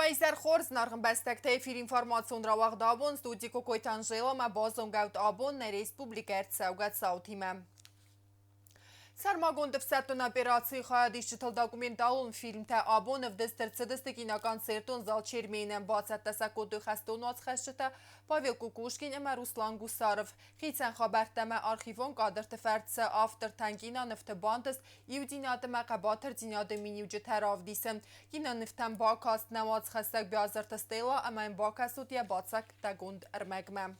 Уӕ изӕр хорз, зынаргъ ӕмбӕстӕгтӕ! Эфир информацион рауагъд абон студи Кокойты Анжеламӕ базонгӕут абон нӕ республикӕ ӕрцӕугӕ цаутимӕ. Сӕрмагонд ӕфсӕддон операцийы хайадисджытыл документалон фильмтӕ абон ӕвдыст ӕрцыдысты киноконцертон зал Чермены. Бацӕттӕ сӕ кодтой хӕстон уацхӕсджытӕ Павел Кукушкин ӕмӕ Руслан Гусаров. Хицӕн хабӕрттӕ ӕмӕ архивон кадрты фӕрцы автортӕн кинонывты бантыст иудзинад ӕмӕ хъӕбатырдзинады миниуджытӕ равдисын. Кинонывтӕм бакаст нӕ уацхӕссӕг Биазырты Стелла ӕмӕ йын бакӕсут йӕ бацӕттӕгонд ӕрмӕгмӕ.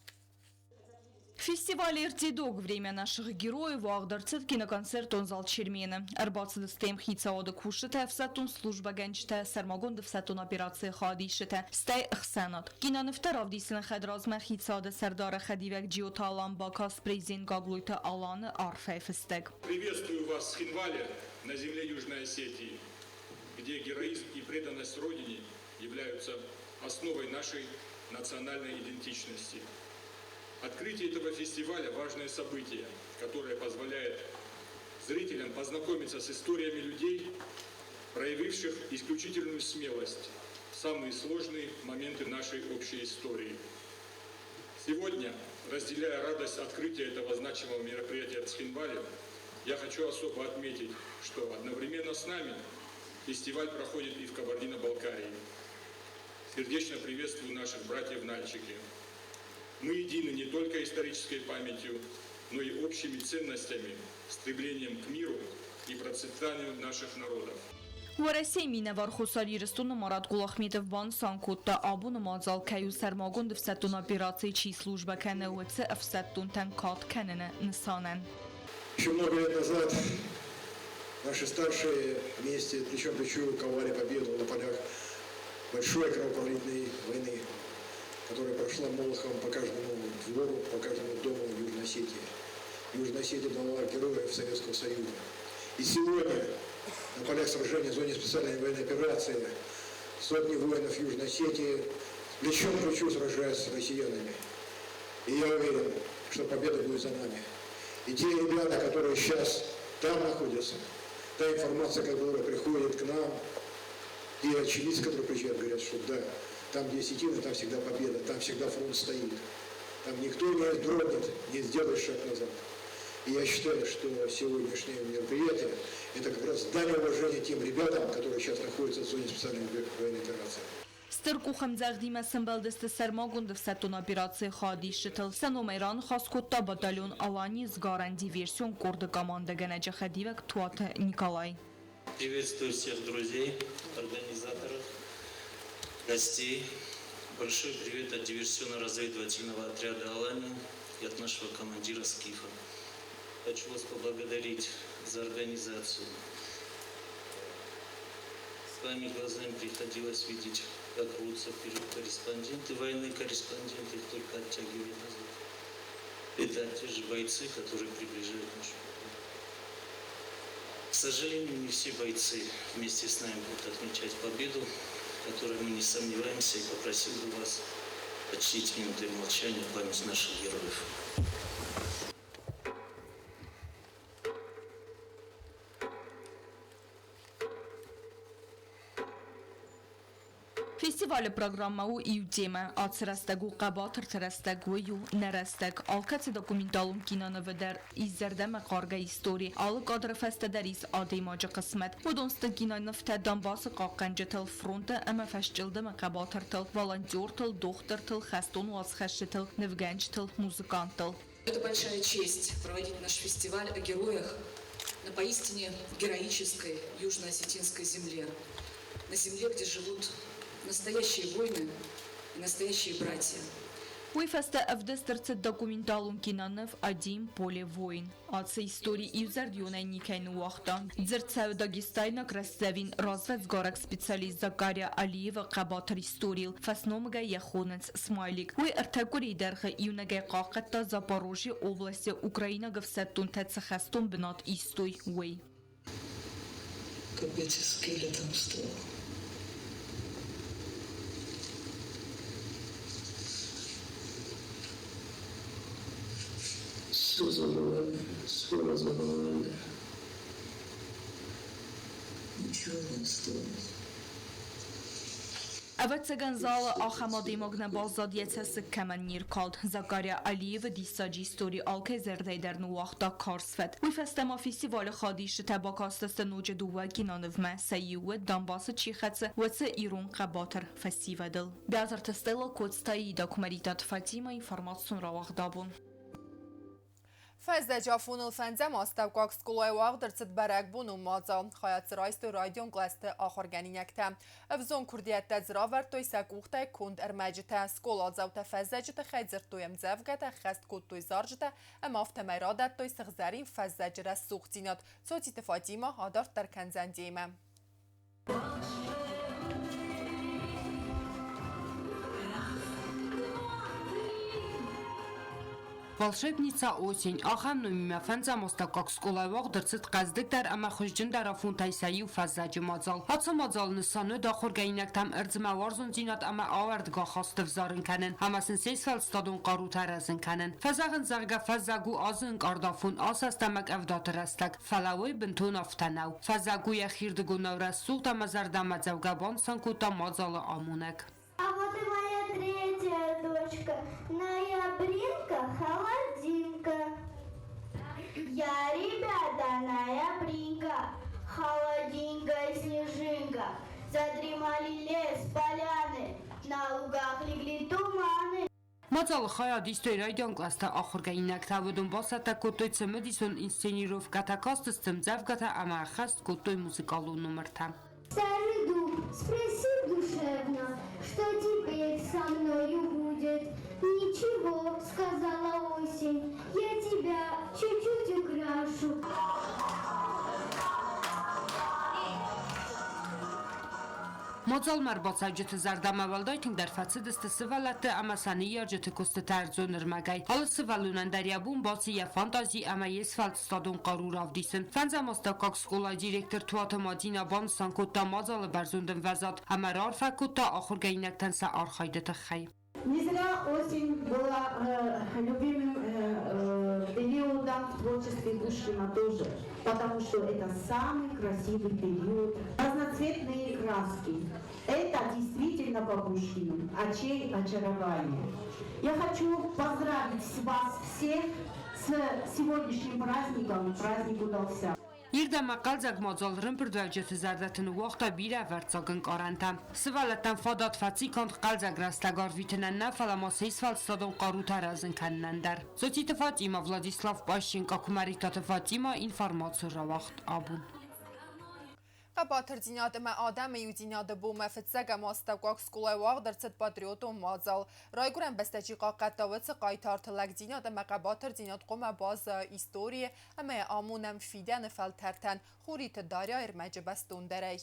Фестиваль «Эртидог. Время наших героев» уагъд ӕрцыд киноконцертон зал Чермены. Ӕрбацыдысты хицауады кусджытӕ, ӕфсӕддон службӕгӕнджытӕ, сӕрмагонд ӕфсӕддон операцийы хайадисджытӕ, стӕй ӕхсӕнад. Кинонывтӕ равдисыны хӕдразмӕ хицауады сӕрдары хӕдивӕг Джиоты Алан бакаст президент Гаглойты Аланы арфӕйы фыстӕг. Приветствую вас в Цхинвале, на земле Южной Осетии, где героизм и преданность Родине являются основой нашей национальной идентичности. Открытие этого фестиваля – важное событие, которое позволяет зрителям познакомиться с историями людей, проявивших исключительную смелость в самые сложные моменты нашей общей истории. Сегодня, разделяя радость открытия этого значимого мероприятия в Цхинвале, я хочу особо отметить, что одновременно с нами фестиваль проходит и в Кабардино-Балкарии. Сердечно приветствую наших братьев в Нальчике. Мы едины не только исторической памятью, но и общими ценностями, стремлением к миру и процветанию наших народов. Уӕрӕсейы минӕвар Хуссар Ирыстоны Марат Кулахметов банысан кодта, абоны мадзал кӕй у сӕрмагонд ӕфсӕддон операцийы чи службӕ кӕны, уыцы ӕфсӕддонтӕн кад кӕныны нысанӕн. Еще много лет назад наши старшие вместе плечом к плечу ковали победу на полях большой кровопролитной войны, которая прошла молохом по каждому двору, по каждому дому Южной Осетии. Южная Осетия дала героев Советского Союза. И сегодня на полях сражения в зоне специальной военной операции сотни воинов Южной Осетии плечом к плечу сражаются с россиянами. И я уверен, что победа будет за нами. И те ребята, которые сейчас там находятся, та информация, которая приходит к нам, и очевидцы, которые приезжают, говорят, что да, там, где осетины, там всегда победа, там всегда фронт стоит. Там никто не дрогнет, не сделает шаг назад. И я считаю, что сегодняшнее мероприятие – это как раз дань уважения тем ребятам, которые сейчас находятся в зоне специальной военной операции. Стыр къухӕмдзӕгъдимӕ сӕмбӕлдысты сӕрмагонд ӕфсӕддон операцийы хайадисджытыл. Сӕ номӕй раныхас кодта батальон «Алани» сгарӕн-диверсион къорды командӕгӕнӕджы хӕдивӕг Туаты Николай. Приветствую всех друзей, организаторов, гостей. Большой привет от диверсионно-разведывательного отряда «Алания» и от нашего командира «Скифа». Хочу вас поблагодарить за организацию. Своими глазами приходилось видеть, как рвутся вперед корреспонденты войны, корреспонденты их только оттягивали назад. Это те же бойцы, которые приближают нашу победу. К сожалению, не все бойцы вместе с нами будут отмечать победу, в которой мы не сомневаемся, и попросил бы вас почтить минутой молчания память наших героев. Фестивалы программӕ у иу темӕ, ацы рӕстӕг у хъӕбатырты рӕстӕг, уый у нӕ рӕстӕг. Алкӕцы документалон кинонывы дӕр ис зӕрдӕмӕхъаргӕ истори, алы кадры фӕстӕ дӕр ис адӕймаджы хъысмӕт. Уыдон сты кинонывтӕ Донбассы хъахъхъӕнджытыл, фронты ӕмӕ фӕсчъылдымы хъӕбатыртыл, волонтертыл, дохтыртыл, хӕстон уацхӕсджытыл, нывгӕнджытыл, музыканттыл. Это большая честь проводить наш фестиваль о героях на поистине героической южно-осетинской земле. На земле, где живут настоящие воины и настоящие братья. Уый фӕстӕ ӕвдыст ӕрцыд документалон киноныв «Один поле воин». Ацы истори иузӕрдионӕй никӕй ныууагъта. Дзырд цӕуы дагестайнаг рӕстдзӕвин развӕдсгарӕг специалист Закария Алиевы хъӕбатыр историйыл, фӕсномыгӕй йӕ хонынц Смайлик. Уый ӕртӕ къуырийы дӕргъы иунӕгӕй хъахъхъӕдта Запорожье областы украинаг ӕфсӕддонтӕ цы хӕстон бынат истой, уый. Капец, скелетом стал. Все забывали, все разорвали. Ничего не осталось. Ӕвӕццӕгӕн залы ахӕм адӕймаг нӕ баззад, йӕ цӕссыг кӕмӕн не ркалд. Закария Алиевы диссаджы истори алкӕй зӕрдӕйы дӕр ныууагъта карз фӕд. Уый фӕстӕ ма фестивалы хайадисджытӕ бакастысты ноджы дыууӕ кинонывмӕ. Сӕ иуы, Донбассы чи хӕцы, уыцы ирон хъӕбатыр фӕсивӕдыл. Биазырты Стелла, Коцты Аида, Куымӕридтаты Фатимӕ, информацион рауагъд абон. Фӕззӕджы афоныл фӕндзӕм астӕуккаг скъолайы уагъд ӕрцыд бӕрӕгбонон мадзал. Хайад дзы райстой райдион кълӕсты ахуыргӕнинӕгтӕ. Ӕвзонг курдиӕттӕ дзы равӕрдтой сӕ къухтӕй конд ӕрмӕджытӕ. Скъоладзаутӕ фӕззӕджы тыххӕй дзырдтой ӕмдзӕвгӕтӕ, хӕст кодтой зарджытӕ ӕмӕ афтӕмӕй радӕттой сыгъзӕрин фӕззӕджы рӕсугъддзинад. Цоциты Фатимӕ адарддӕр кӕндзӕн темӕ. Волшебница осень ахӕм номимӕ фӕндзӕм астӕуккаг скъолайы уагъд ӕрцыд хъӕздыгдӕр ӕмӕ хуызджындӕр афонтӕй сӕ иу фӕззӕджы мадзал. Ацы мадзалы нысан уыд ахуыргӕнинӕгтӕм ӕрдзмӕ уарзондзинад ӕмӕ ауӕрдгӕ ахасты ӕвзарын кӕнын ӕмӕ сын се сфӕлдыстадон хъарутӕ рӕзын кӕнын. Фӕзӕгъынц, зӕгъгӕ, фӕззӕг у азы ӕнкъард афон, асӕст ӕмӕ къӕвдаты рӕстӕг. Фӕлӕ уый бынтон афтӕ нӕу. Фӕззӕг у йӕхирдыгонау рӕсугъд ӕмӕ зӕрдӕмӕдзӕугӕ банысан кодта мадзалы амонӕг. А вот и моя третья дочка, ноябринка, холодинка. Я, ребята, ноябринка, холодинка и снежинка. Задремали лес, поляны, на лугах легли туманы. Мадзалы хайад истой райдиан кълӕсты ахуыргӕнинӕгтӕ, уыдон бацӕттӕ кодтой цымыдисон инсценировкӕтӕ, кастысты ӕмдзӕвгӕтӕ ӕмӕ ӕххӕст кодтой музыкалон номыртӕ. Старый дуб спросил душевно, что теперь со мною будет. Ничего, сказала осень, я тебя чуть-чуть украшу. Мадзалмӕ ӕрбацӕуджыты зӕрдӕмӕ уӕлдай тынгдӕр фӕцыдысты сывӕллӕтты ӕмӕ сӕ ныййарджыты куыстытӕ ӕрдзон ӕрмӕгӕй. Алы сывӕллонӕн дӕр йӕ бон баци йӕ фантази ӕмӕ йе сфӕлдыстадон хъару равдисын. Фӕндзӕм астӕуккаг скъолайы директор Туаты Мадинӕ банысан кодта мадзалы бӕрзонд ӕмвӕзад ӕмӕ раарфӕ кодта ахуыргӕнинӕгтӕн сӕ архайды тыххӕй. Не зря осень была любимым периодом в творчестве Пушкина тоже, потому что это самый красивый период. Разноцветные краски. Это действительно по Пушкину, очей очарование. Я хочу поздравить вас всех с сегодняшним праздником. Праздник удался. Ирд ӕмӕ хъӕлдзӕг мадзал рымбырдуӕвджыты зӕрдӕты ныууагъта бирӕ ӕвӕрццаг ӕнкъарӕнтӕ. Сывӕллӕттӕн фадат фӕци канд хъӕлдзӕг рӕстӕг арвитынӕн нӕ, фӕлӕ ма се сфӕлдыстадон хъарутӕ рӕзын кӕнынӕн дӕр. Цоциты Фатимӕ, Владислав Пащенко, Куымӕридтаты Фатимӕ, информацион рауагъд абон. Хъӕбатырдзинад ӕмӕ адӕмы иудзинады бонмӕ фыццӕгӕм астӕуккаг скъолайы уагъд ӕрцыд патриотон мадзал. Райгуырӕн бӕстӕ чи хъахъхъӕдта, уыцы хъайтарты лӕгдзинад ӕмӕ хъӕбатырдзинад хъуамӕ баззайа историйы ӕмӕ йӕ амонӕм фидӕны фӕлтӕртӕн, Хуриты Дарья ӕрмӕджы бӕстондӕрӕй.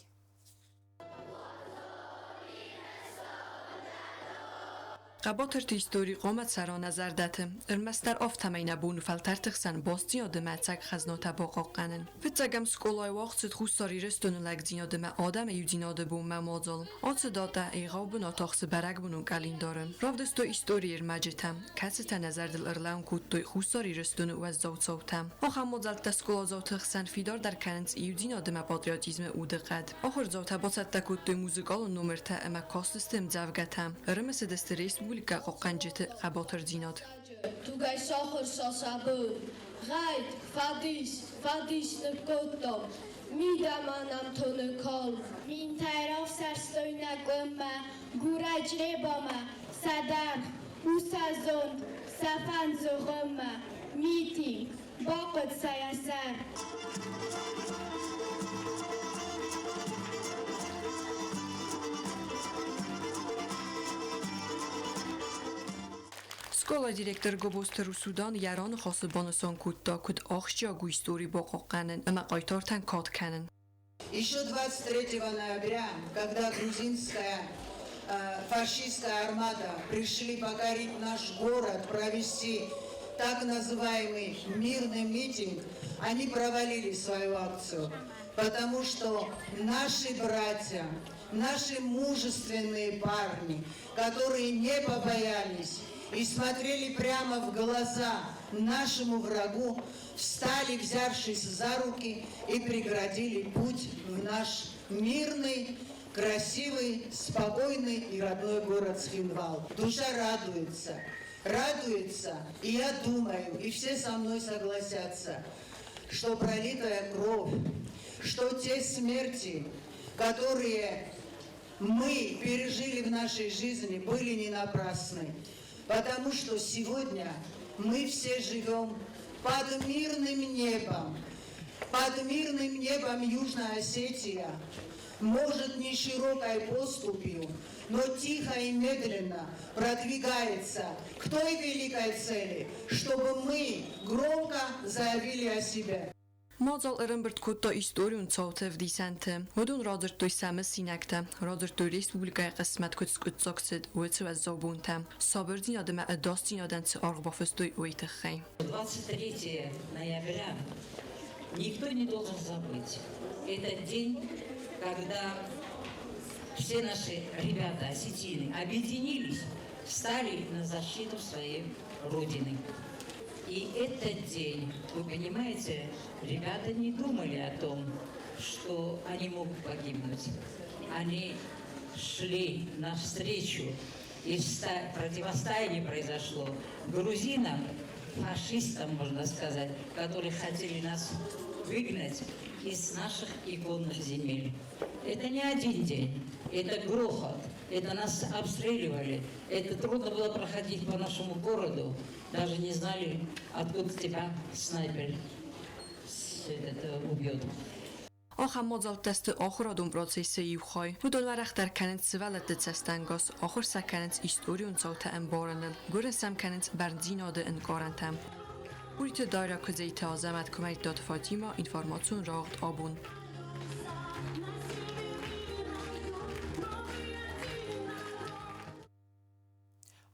Хъӕбатырты истори хъуамӕ цӕра нӕ зӕрдӕты. Ӕрмӕстдӕр афтӕмӕй нӕ бон у фӕлтӕрты хсӕн бастдзинады ӕмӕ ӕцӕг хӕзнатӕ бахъахъхъӕнын. Фыццӕгӕм скъолайы уагъд цыд Хуссар Ирыстоны лӕгдзинады ӕмӕ адӕмы иудзинады бонмӕ мадзал. Ацы датӕ егъау бынат ахсы бӕрӕгбонон къӕлиндары. Равдыстой историйы ӕрмӕджытӕ, кӕцытӕ нӕ зӕрдыл ӕрлӕууын кодтой Хуссар Ирыстоны уӕззау цаутӕ. Ахӕм мадзӕлттӕ скъоладзауты хсӕн фидардӕр кӕнынц иудзинад ӕмӕ патриотизмы удыхъӕд. Ахуырдзаутӕ бацӕттӕ кодтой музыкалон номыртӕ ӕмӕ кастысты ӕмдзӕвгӕтӕ, ӕрымысыдысты республикӕ хъахъхъӕнджыты хъӕбатырдзинад. Тугӕй сахуыр сӕ сабыр. Гъӕйт, фӕдис, фӕдис ныккодтам, мидӕмӕ нӕм тоны калм. Минтӕй рафсӕрстой нӕ къуыммӕ, Гурӕй Чъребамӕ, сӕ даргъ у сӕ зонд, сӕ фӕнд зыгъуыммӕ. Митинг, бахъуыд сӕ йӕ сӕр. Скъолайы директор Гобозты Русудан йӕ раныхасы банысан кодта, куыд ахсджиаг у истори бахъахъхъӕнын ӕмӕ хъайтартӕн кад кӕнын. Еще 23 ноября, когда грузинская фашистская армада пришли покорить наш город, провести так называемый мирный митинг, они провалили свою акцию, потому что наши братья, наши мужественные парни, которые не побоялись и смотрели прямо в глаза нашему врагу, встали, взявшись за руки, и преградили путь в наш мирный Красивый, спокойный и родной город Цхинвал. Душа радуется, радуется, и я думаю, и все со мной согласятся, что пролитая кровь, что те смерти, которые мы пережили в нашей жизни, были не напрасны. Потому что сегодня мы все живем под мирным небом. Под мирным небом Южная Осетия, может, не широкой поступью, но тихо и медленно продвигается к той великой цели, чтобы мы громко заявили о себе. Мадзал ӕрӕмбырд кодта историон цауты ӕвдисӕнты. Уыдон радзырдтой сӕ мысинӕгтӕ, радзырдтой республикӕйы хъысмӕт куыд скъуыддзаг цыд, уыцы уӕззау бонтӕ. Сабырдзинад ӕмӕ ӕдасдзинадӕн цы аргъ бафыстой, уый тыххӕй. 23 ноября никто не должен забыть. Это день, когда все наши ребята, осетины, объединились, встали на защиту своей Родины. И этот день, вы понимаете, ребята не думали о том, что они могут погибнуть. Они шли навстречу, и противостояние произошло грузинам, фашистам, можно сказать, которые хотели нас выгнать из наших иконных земель. Это не один день, это грохот, это нас обстреливали, это трудно было проходить по нашему городу, даже не знали, откуда тебя снайпер убьет. Ахӕм мадзӕлттӕ сты ахуырадон процессы иу хай. Уыдон уӕрӕхдӕр кӕнынц сывӕллӕтты цӕстӕнгас, ахуыр сӕ кӕнынц историон цаутӕ ӕмбарыныл, гуырын сӕм кӕнынц бӕрндзинады ӕнкъарӕнтӕ. Уриты Дайра, Куыдзеты Азӕмӕт, Куымӕридтаты Фатимӕ, информацион рауагъд Абон.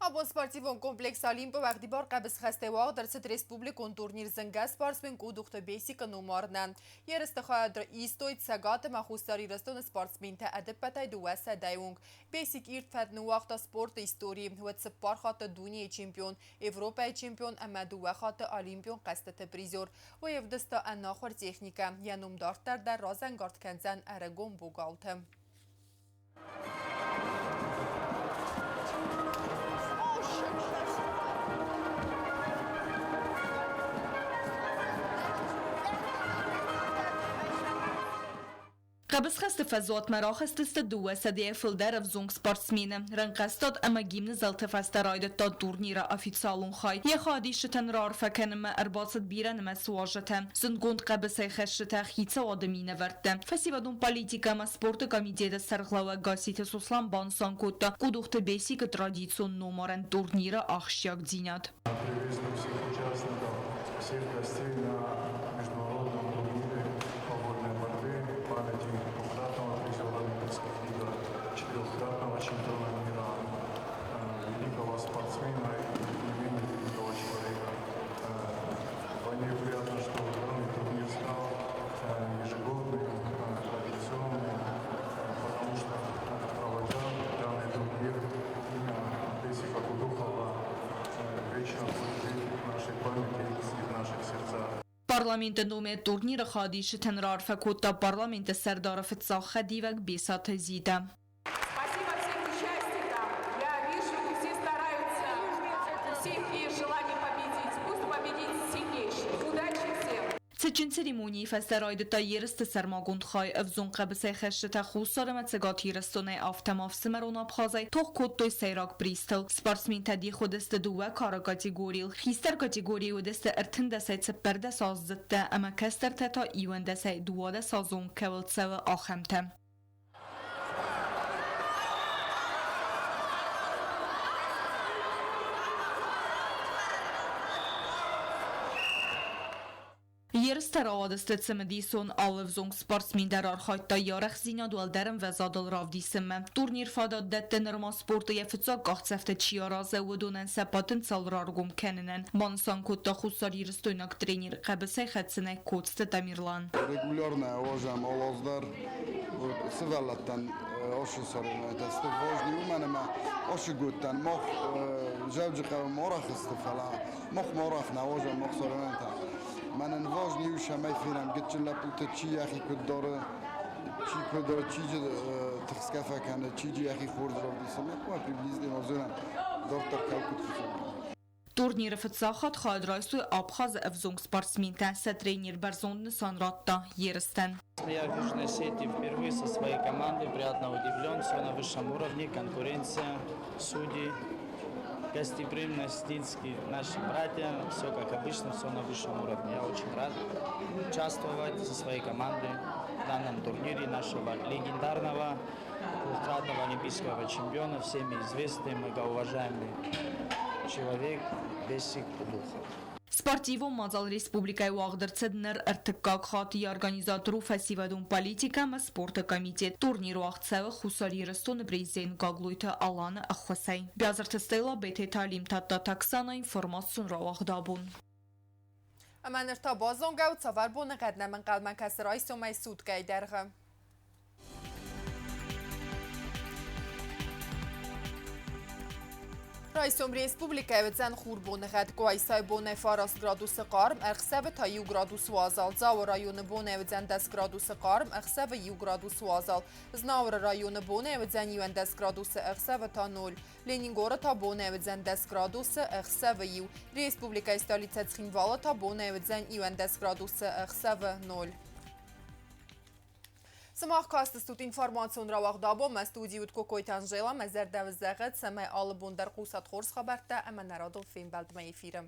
Абон спортивон комплекс Олимпы уӕгъдибар хъӕбысхӕстӕй уагъд ӕрцыд республикон турнир зынгӕ спортсмен Къудухты Бесикы номарынӕн. Ерысты хайад истой Цӕгат ӕмӕ Хуссар Ирыстоны спортсментӕ ӕдыппӕтӕй 200-йы онг. Бесик ирд фӕд ныууагъта спорты историйы. Уӕд 4 хатты дунейы чемпион, Европӕйы чемпион ӕмӕ 2 хатты Олимпион хъӕзтыты призер. Уый ӕвдыста ӕнахуыр техникӕ. Йӕ ном дарддӕр дӕр разӕнгард кӕндзӕн ӕрыгон богалты. Хъӕбысхӕсты фӕзуатмӕ рахызтысты 200-йӕ фылдӕр ӕвзонг спортсмены. Рӕнхъӕстад ӕмӕ гимны зӕлты фӕстӕ райдыдта турниры официалон хай. Йӕ хайадисджытӕн раарфӕ кӕнынмӕ ӕрбацыд бирӕнымӕц уазджытӕ, зындгонд хъӕбысӕйхӕсджытӕ, хицауады минӕвӕрттӕ. Фӕсивӕдон политикӕ ӕмӕ спорты комитеты сӕргълӕууӕг Гасситы Сослан банысан кодта Къудухты Бесикы традицион номарӕн турниры ахсджиагдзинад. Приветствую всех участников, всех гостей на международном турнире по вольной борьбе памяти двукратного призера Олимпийских игр, четырехкратного чемпиона мира, великого спортсмена и не менее великого человека. Вдвойне приятно, что данный турнир стал ежегодным, традиционным, потому что, проводя данный турнир, имя Бесика Кудухова вечно будет жить в нашей памяти и в наших сердцах. Парламенты номӕй турниры хайадисджытӕн раарфӕ кодта парламенты сӕрдары фыццаг хӕдивӕг Бесаты Зитӕ. Спасибо всем участникам. Я вижу, все стараются, у всех есть желание победить. Пусть победит сильнейший. Удачи всем! Цытджын церемонийы фӕстӕ райдыдта ерысты сӕрмагонд хай. Ӕвзонг хъӕбысӕйхӕсджытӕ Хуссар ӕмӕ Цӕгат Ирыстонӕй, афтӕ ма ӕфсымӕрон Абхазӕй тох кодтой сӕйраг призтыл. Спортсментӕ дих уыдысты дыууӕ кары категорийыл. Хистӕр категорийы уыдысты 13-ӕй 14 аздзыдтӕ ӕмӕ кӕстӕртӕ та 11-ӕй 12 азы онг кӕуыл цӕуы, ахӕмтӕ. Ерыстӕ рауадысты цымыдисон, алы ӕвзонг спортсмен дӕр архайдта йӕ арӕхстдзинад уӕлдӕр ӕмвӕзадыл равдисынмӕ. Турнир фадат дӕтты, нырма спорты йӕ фыццаг къахдзӕфтӕ чи аразы, уыдонӕн сӕ потенциал раргом кӕнынӕн, банысан кодта хуссарирыстойнаг тренер хъӕбысӕй хӕцынӕй Коцты Тамерлан. Регулярно уазӕм алы аз дӕр сывӕллӕттӕн ацы соревнованиятӕ сты важный, уымӕн ӕмӕ ацы мах Дзӕуджыхъӕуы ма арӕх сты, фӕлӕ мах ма арӕх нӕ уазӕм мах соревнованиятӕ. Мӕнӕн важный у, цӕмӕй фенӕм гыццыл лӕппуты, чи йӕхи куыд дары, чи куыд, чи Тыхсгӕ фӕкӕны, чи йӕхи хорз равдисы, мӕ хъуамӕ приблизительно зонӕм, дарддӕр кӕу куыд фӕцӕуы. Турниры фыццаг хатт хайад райстой Абхазы ӕвзонг спортсментӕ, сӕ тренер бӕрзонд нысан радта ерыстӕн. Я в Южной Осетии впервые со своей командой, приятно удивлен, все на высшем уровне, конкуренция, судьи, гостеприимность, осетинские наши братья, все как обычно, все на высшем уровне. Я очень рад участвовать со своей командой в данном турнире нашего легендарного двукратного олимпийского чемпиона, всеми известный, многоуважаемый человек Бесик Кудухов. Спортивон мадзал республикӕйы уагъд ӕрцыд ныр ӕртыккаг хатт, йӕ организатор у фӕсивӕдон политикӕ ӕмӕ спорты комитет. Турнир уагъд цӕуы Хуссар Ирыстоны президент Гаглойты Аланы ӕххуысӕй. Биазырты Стелла, Бететы Алим, Тадтаты Оксана, информацион рауагъд абон. Ӕмӕ ныр та базонгӕ у, цавӕр боныгъӕд нӕм ӕнхъӕлмӕ кӕсы райсомӕй суткӕйы дӕргъы. Райсом республикӕйы уыдзӕн хурбоныгъӕд. Къуайсайы бонӕй 9 градусы хъарм, ӕхсӕвы та 1 градус уазал. Дзауы районы бонӕй уыдзӕн 10 градусы хъарм, ӕхсӕвы 1 градус уазал. Знауыры районы бонӕй уыдзӕн 11 градусы, ӕхсӕвы та 0. Ленингоры та бонӕй уыдзӕн 10 градусы, ӕхсӕвы 1. Республикӕйы столицӕ Цхинвалы та бонӕй уыдзӕн 11 градусы, ӕхсӕвы 0. Сымах кастыстут информацион рауагъд абон. Мӕ студийы уыд Кокойты Анжела. Мӕ зӕрдӕ уын зӕгъӕд, цӕмӕй алы бон дӕр хъусат хорз хабӕрттӕ ӕмӕ нӕ радон фембӕлдмӕ эфиры.